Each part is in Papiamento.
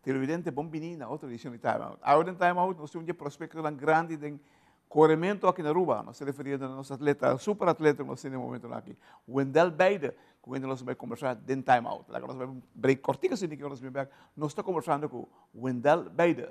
Televidente bon bini na otro edicion di Time Out. Awe den Time Out nos tin un di e prospectonan grandi den coremento aki na Aruba. Nos ta referiendo na nos atleta, super atleta cu nos tin den momentonan aki, Wendell Beide, cu hende nos ta bay conversa den Time Out. Laga nos bay un break cortico asina ki ora nos bin bek nos ta conversando cu Wendell Beide.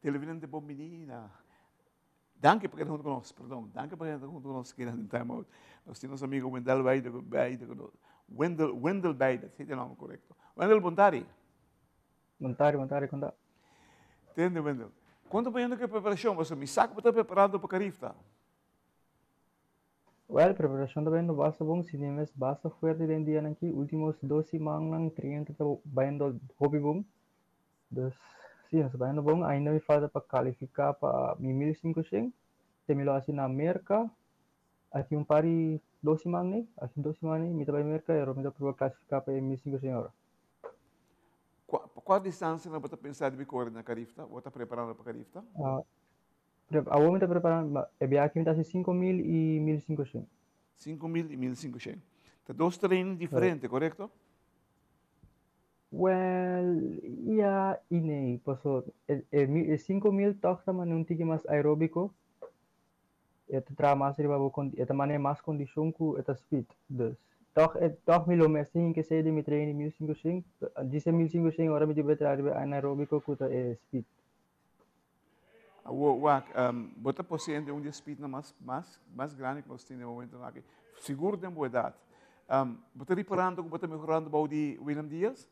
Televidente bon bini na Danki pa keda hunto ku nos, perdon, danki pa keda hunto ku nos keda den time out. Nos tin nos amigo Wendell Beide, Beide ku nos, Wendell, Wendell Beide, si ta e nomber korekto. Wendell, bon tardi. Bon tardi, bon tardi, kon ta? Tende, Wendell. Kon ta bayendo ku e preparashon? Pasobra mi sa ku bo ta preparando pa Carifta. Well, preparashon ta bayendo basta bon, si tin mes basta fuerte den dianan aki. Ultimos dos simannan trienta ta bayendo hopi bon. Dus, si, nos ta bayendo bon. Ainda mi falta pa kalifiká pa mi 1500. Te mi lo hasi na Merka. Aki un par di dos siman ei, aki dos siman ei mi ta bai Merka i mi ta proba klasifiká pa e 1500 ora. Kua, pa kua distansianan bo ta pensa di bi kore na Carifta? Bo ta preparando pa Carifta? Awor mi ta preparando, e biaha aki mi ta hasi 5000 i 1500. 5000 i 1500. Ta dos training diferente, korekto? Well, ya i nee, paso e e 5000 tòg ta mane un tiki mas aeróbiko, e ta traha mas riba bo e ta mane mas kondishon ku e ta speed, dus tòg e tòg mi lo mester hinka esei den mi training 1500, djis e 1500 ora mi tin por traha riba e anaeróbiko ku ta e speed. Awor, wak, bo ta posee un di e speednan mas, mas, mas grandi ku nos tin den momentonan aki. Sigur den bo edat. Bo ta riparando ku bo ta mehorando bou di William Diaz?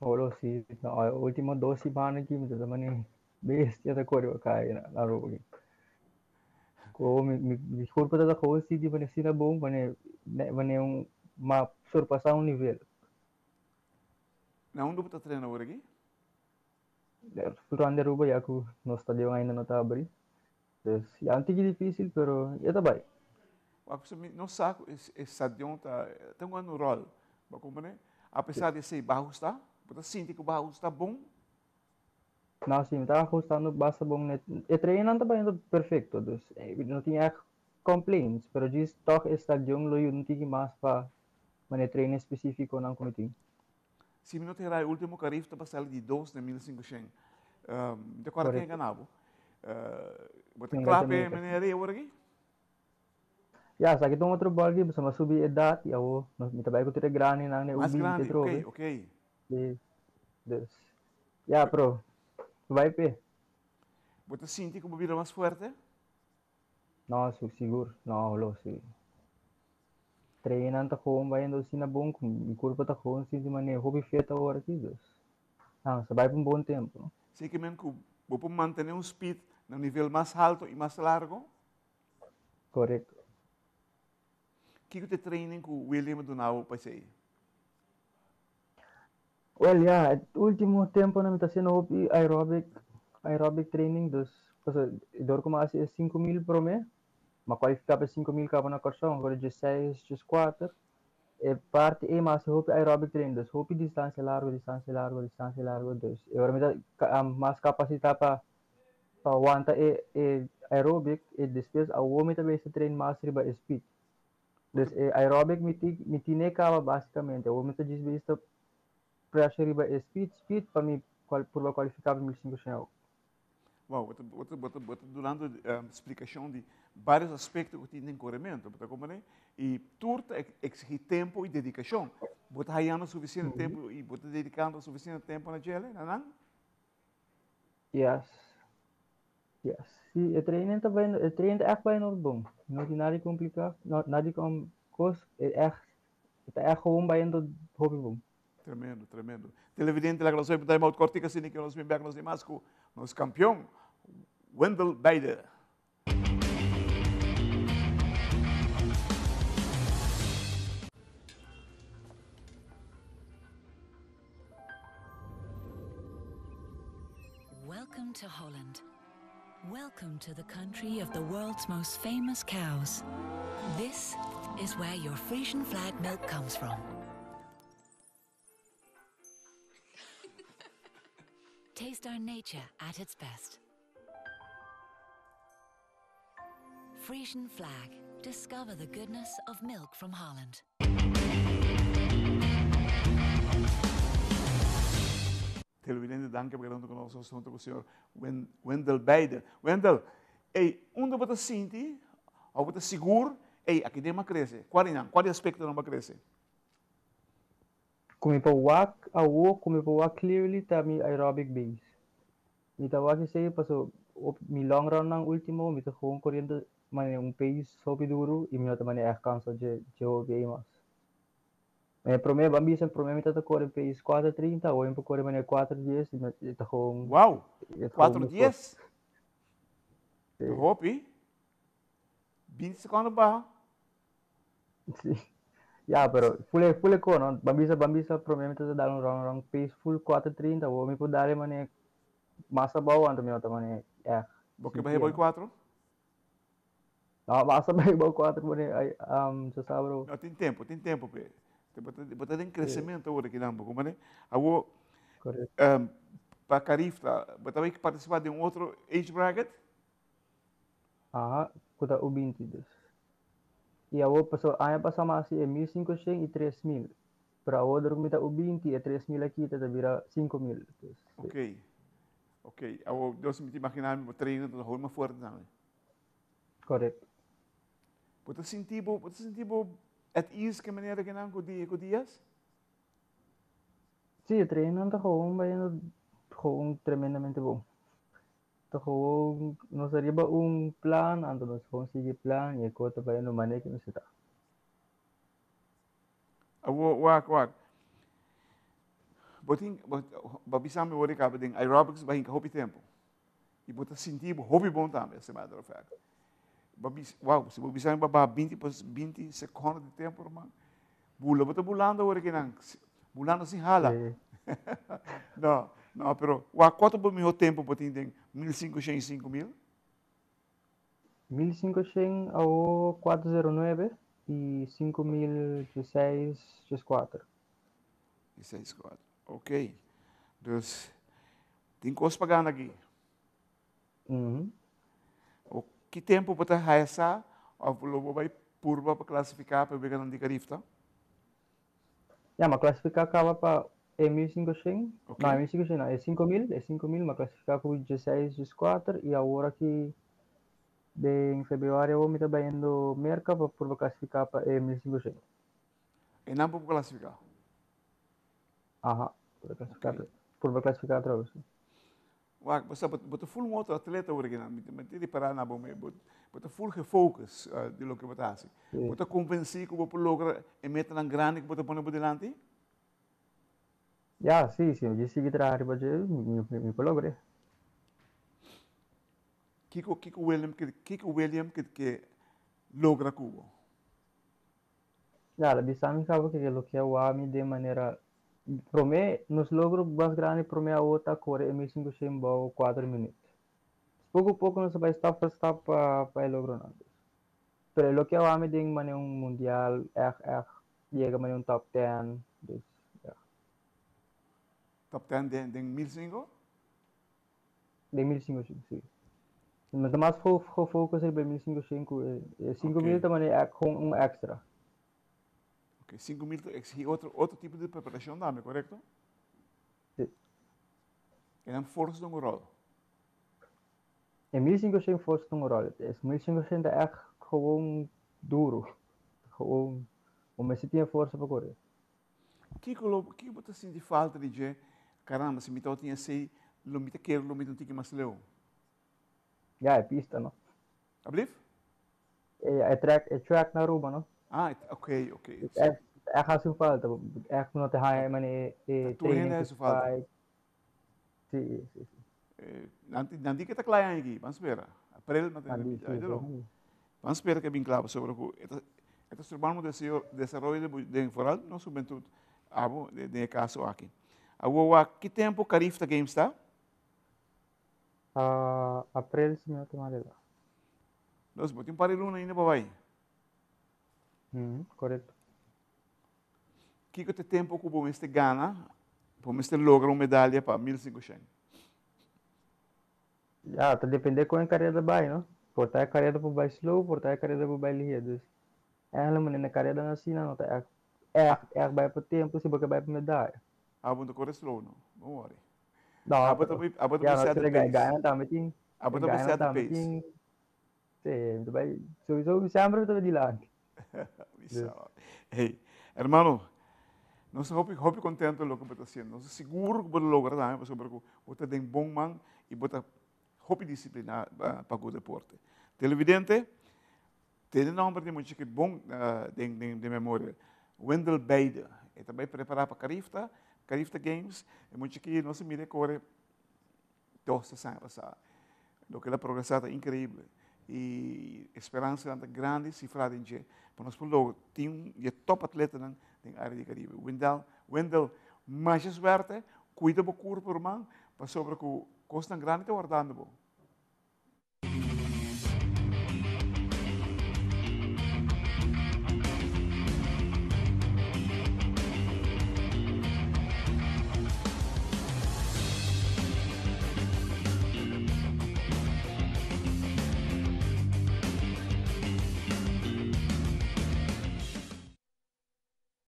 Olo si, no, e ultimo dos simana aki mi ta ta mane bestia ta kore pa kai na Aruba aki. Ku mi, mi, mi kurpo ta ta gewoon sinti mane asina bon, mane, mane un, m'a surpasá un nivel. Na unda bo ta trena awor aki? Rond di Aruba ya cu nos stadion ainda no ta abri. Dus ya un tiki dificil pero ya ta bay. Wak pasobra mi no sa cu e stadion ta ta jugando un rol. Bo a comprende? A pesar di esey bo a ahusta? Bo ta sinti cu bo a ahusta bon? No, si mi ta ahustando basta bon. E trainnan ta bayendo perfecto dus no tin echt complaints pero djis toch e stadion lo yuda un tiki mas pa mane trainen specificonan cu mi tin. Si mi no ta hera e ultimo Carif ta sali di dos den 1500. Mi ta kòrda ken a gana bo. Bo ta kla p'e manera ei awor aki? Ya, esaki ta un otro bòlgame pasobra mi a subi edat i awor mi ta bai ku tur e grandinan den Mas U20 grandi, atrobe. ok, ok. Sí, dus, ya, pero bai p'e. Bo ta sinti ku bo bira mas fuerte? No, su sigur. No, lo si. Treinnan ta gewoon bayendo asina bon ku mi kurpa ta gewoon sinti manera hopi fit awor aki, dus. No, sa bai pa un bon tempu, no? Si ke men ku bo por mantené un speed na un nivel mas halto i mas largo? Well, ja, e ultimo temponan mi ta haciendo hopi aerobic, aerobic training, dus paso dor cu mi a haci e 5000 prome, mi a cualifica pa e 5000 caba na Corsou, mi acuerdo diesseis, dieskuater, e parti ey mi a haci hopi aerobic training, dus hopi distancia largo, distancia largo, distancia largo, dus e ora mi ta mas capacita pa pa wanta e e aerobic y despues awo mi ta beza train mas riba e speed. Dus e aerobic mi ti mi tine caba basicamente. Awor mi ta djis bista pressure riba e speed speed pa mi cual purba cualifica pa 1500 awo. Wow, bo ta bo ta bo ta bo ta dunando splicacion di varios aspecto cu tin den coremento, bo ta comprende? Y tur ta exigi tempo y dedicacion. Bo ta hayando suficiente tempo y bo ta dedicando suficiente tempo na djele, na nan? Yes. Yes. Sí, e training ta bai, e training ta echt bai nog bon. No tin nada complica, no, nada com cos, e echt, e ta echt gewoon bayendo hopi bon. Tremendo, tremendo. Televidente, laga nos hoy time out cortica asina que nos bin back nos di mas cu nos campeon Wendell Beide. Welcome to Holland. Welcome to the country of the world's most famous cows. This is where your Frisian flag milk comes from. Taste our nature at its best. Frisian flag. Discover the goodness of milk from Holland. Televidente, danki pa keda hunto ku nos hunto ku señor Wendell Beide. Wendell, ey, unda bo ta sinti of bo ta sigur, ey, aki den bo a krese? Kua di nan? Kua di aspektonan bo a krese? Ku mi por wak awo, ku mi por wak clearly ta mi aerobic base. Mi ta wak esei paso op mi long run nan ultimo mi ta gewoon coriendo manera un pace hopi duru y mi no ta manera echt cansa dje dje hopi ei mas. E prome ban bisa prome mi ta ta core pace cuater trinta awo mi por core manera cuater dies y mi ta gewoon Wow! e ta gewoon Cuatro mejor. dies? Sí. Hopi. Binti secondo baha. Sí. Ya, pero full full ko, no? Ban bisa, ban bisa prome mi ta dal un run run pace full 4:30, awor mi por dal mane mas abou anto mi no ta mane echt. Bo ke bahe boy 4? No, mas abou boy 4 mane ai um sa sabro. No, tin tempo, tin tempo pe. Bo ta den crecimiento awor aki nan, bo mane. Awor Correcto. Um, pa Carifta, bo ta bai participa den otro age bracket? Aha, ku ta U20 dus. I awor pasobra aña pasá mi a hasi e 1500 i 3000. Pero awor dor ku mi ta U20 e 3000 aki ta ta bira 5000. Dus, sí. Ok, ok. Awor dus mi ta imaginá mi bo trainer ta hopi mas fuerte tambe. Korekto. Bo ta sinti bo, bo ta sinti bo at ease ke manera kinan ku di ku dias? Sí, e trainer ta gewoon bayendo gewoon tremendamente bon. Ta gewoon nos a riba un plan, anto nos gewoon sigui e plan y e cos ta bayendo manera que mester ta. Awor, wak, wak. Bo tin, bo, bo bisa mi word caba den aerobics ba hinca hopi tempo. Y bo ta sinti bo hopi bon tambe, as a matter of fact. Bo bis, wow, si bo bisa mi ba baha 20, 20 secondo di tempo, ruman. Bula, bo ta bulando awor akinan. Bulando sin hala. Sí. No, no, pero wak, kuantu bo mihó tempu bo tin den 1500 i 5000? 1500 awo 409 i 5000 16 14. 16 kuater. Ok. Dus tin kos pa gana aki. Mm. O ki tempu bo ta haya sa of lo bo bai purba pa klasifiká pa e weganan di Carifta? Ya, m'a klasifiká kaba pa e 1500. Ok. No, e 1500 no, e 5000, e 5000 m'a klasifiká ku 16, 14 i awor aki den februari awor mi ta bayendo Merka pa purba klasifiká pa e 1500. E nan por klasifiká? Aha, purba klasifiká, Ok. purba klasifiká atrobe, si. Wak, bo sa, bo ta full un otro atleta ora kinan. Mi mi tin ripará na bo me. Bo, bo ta full gefocus uh, di loke bo ta hasi. Sí. Bo ta konvensí ku bo por logra e metanan grandi ku bo ta pone bo dilanti? Ja, sí, si mi sigui traha riba dje, mi, mi, mi por logr'é. Kiko, kiko William ke, kiko William ke, ke logra ku bo? Ja, la bisa mi kaba ke loke a wak mi den manera. Promé, nos logro mas grandi promé awor ta kore e 1500 bou 4 minüt. Poko poko nos a bai stap pa stap pa e logronan. Pero e loke awor ami den manera un mundial ègt ègt yega manera un top ten, dus ja. Top ten den 1500? Den 1500, si. Mi ta mas gefocus riba e 1500 ku e 5000 ta manera gewoon un extra. Ok, 5000 ta exigí otro tipo di preparacion tambe, correcto? Si. E nan forsa ta un rol? E 1500 forsa ta un rol. E 1500 ta echt gewoon duro. Gewoon, bo mester tin e forsa pa kore. Kiko lo, kiko bo ta sinti falta di dje? Caramba, si mi tabatin esei, lo mi ta kere lo mi ta un tiki mas leu. Ya, e pista, no? Ablief? E track, e track na Aruba, no? Ah, ok, ok. Echt, echt haci un falta. Echt no te haya mane e Tur hende training haci falta. bike. Si, si, si. Nan di ke ta klaar aña aki, ban spera. April, ma Nan di, I don't know. si. Ban spera ke bin klaar, pasobra ku e ta stroba nos desaroyo den vooral nos hubentud, abo den e kaso aki. Awor wak, ki tempo Carifta Games ta? April si mi no ta mal ela. Nos bo tin un par di luna ainda pa bai. Korekto. Kiko ta e tempo ku bo mester gana, bo mester logra un medalia pa 1500? Ya, ta depende kon e kareda bai, no? Por ta e kareda por bai slow, por ta e kareda por bai lihe. Dus, eigenlijk manera e karedanan asina no ta ègt, ègt, ègt bai pa tempo si bo ke bai pa medaya. Ah, bo no ta kore slow, no? Don't worry. No, Abo ta abo ta ya, no, set the pace. Gana tambe tin. Abo ta set the pace. Tin, si, bai, sowieso semper ta dilanti. Hey, hermano, nos ta hopi, hopi contento loke bo ta haciendo. Nos ta sigur ku bo ta logra tambe pasobra ku bo ta den bon man i bo ta hopi disipliná pa ku deporte. Televidente, tene nomber di mucha ki bon den memoria. Wendell Beide. E ta bai prepará pa Carifta, Carifta Games. E mucha ki nos a mira e kore dos tres aña pasá. Loke el a progresá ta inkreibel. I e speransanan ta grandi sifrá den dje pa nos por logra tin un di e top atletanan den área di Karibe. Wendell, Wendell, masha suerte, kuida bo kurpo ruman pasobra ku kosnan grandi ta wardando bo.